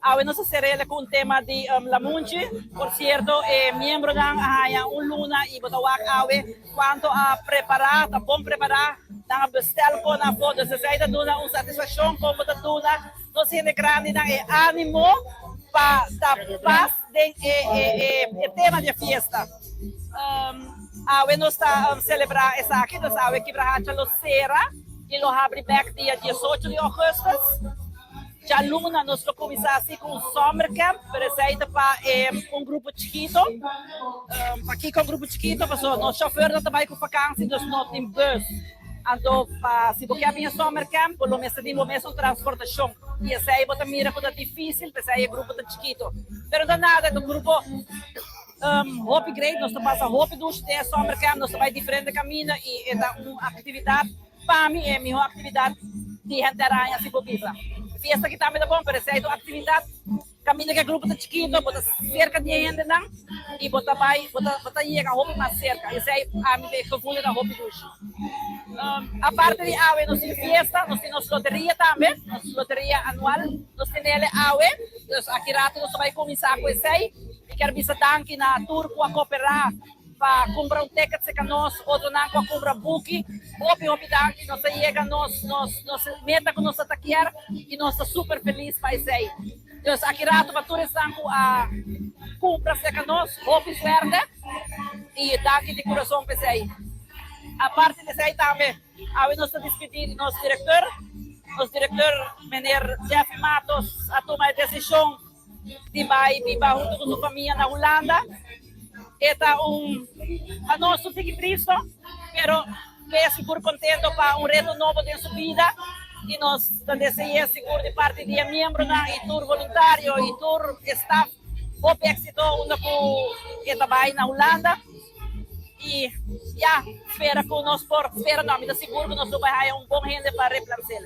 Awe nos a ser'é ku un tema di Lamunchi. Por sierto, e miembronan a haña un luna i bo ta wak awe kuantu a prepará, ta bon prepará. Nan a bestel kon afó. Dus esei ta duna un satisfakshon kon bo ta duna nos hende grandinan e ánimo pa ta pas den e tema di e fiesta. Awe nos ta selebrá esaki, dus awe Kibrahacha lo sera i lo habri bèk dia 18 di ougùstùs. Djaluna nos lo kuminsá asi ku un summer camp, pero esei ta pa un grupo chikito. Pakiko un grupo chikito? Pasobra nos shòfernan ta bai ku fakansi, dus no tin bus. Anto pa si bo ke bin e summer camp, bo lo mester tin bo mes un transportashon. I esei bo ta mira ku ta difísil, p'esei e grupo ta chikito. Pero no ta nada, e ta un grupo hopi great, nos ta pasa hopi dushi den e summer camp, nos ta bai diferente kaminda i e ta un aktividat. Pa mi e miho actividad di henter aña si bo bisa. Fiesta aki tambe ta bon, pero esei ta un actividad caminda cu e grupo ta chikito, bo ta cerca di e hendenan y bo ta bay, bo ta bo ta yega hopi mas cerca. Esei ami ta e gevoel ta hopi dushi. Aparte di awe nos tin fiesta, nos tin nos loteria tambe, nos loteria anual nos tinele awe. Dus aki rato nos ta bay cuminsa cu esei. Mi kier bisa danki na tur cu a coopera. Pa kumpra un ticket serka nos, otronan ku a kumpra buki. Hopi hopi danki, nos a yega nos nos nos meta ku nos a ta kier i nos ta super felis pa esei. Dus aki rato pa tur esnan ku a kumpra serka nos, hopi suerte i danki di kurason pa esei. Aparte di esei tambe awe nos ta dispidí di nos direktor. Nos direktor meneer Jeffrey Matos a tuma e desishon di bai biba hunto ku su famia na Hulanda. E ta un pa nos un tiki tristo, pero ke sigur kontento pa un reto nobo den su bida i nos ta dese'é sigur di parti di e miembronan i tur voluntario i tur e staf hopi éksito unda ku e ta bai na Hulanda. I ya, spera ku nos por, spera no, mi ta sigur ku nos lo bai haya un bon hende pa replas'el.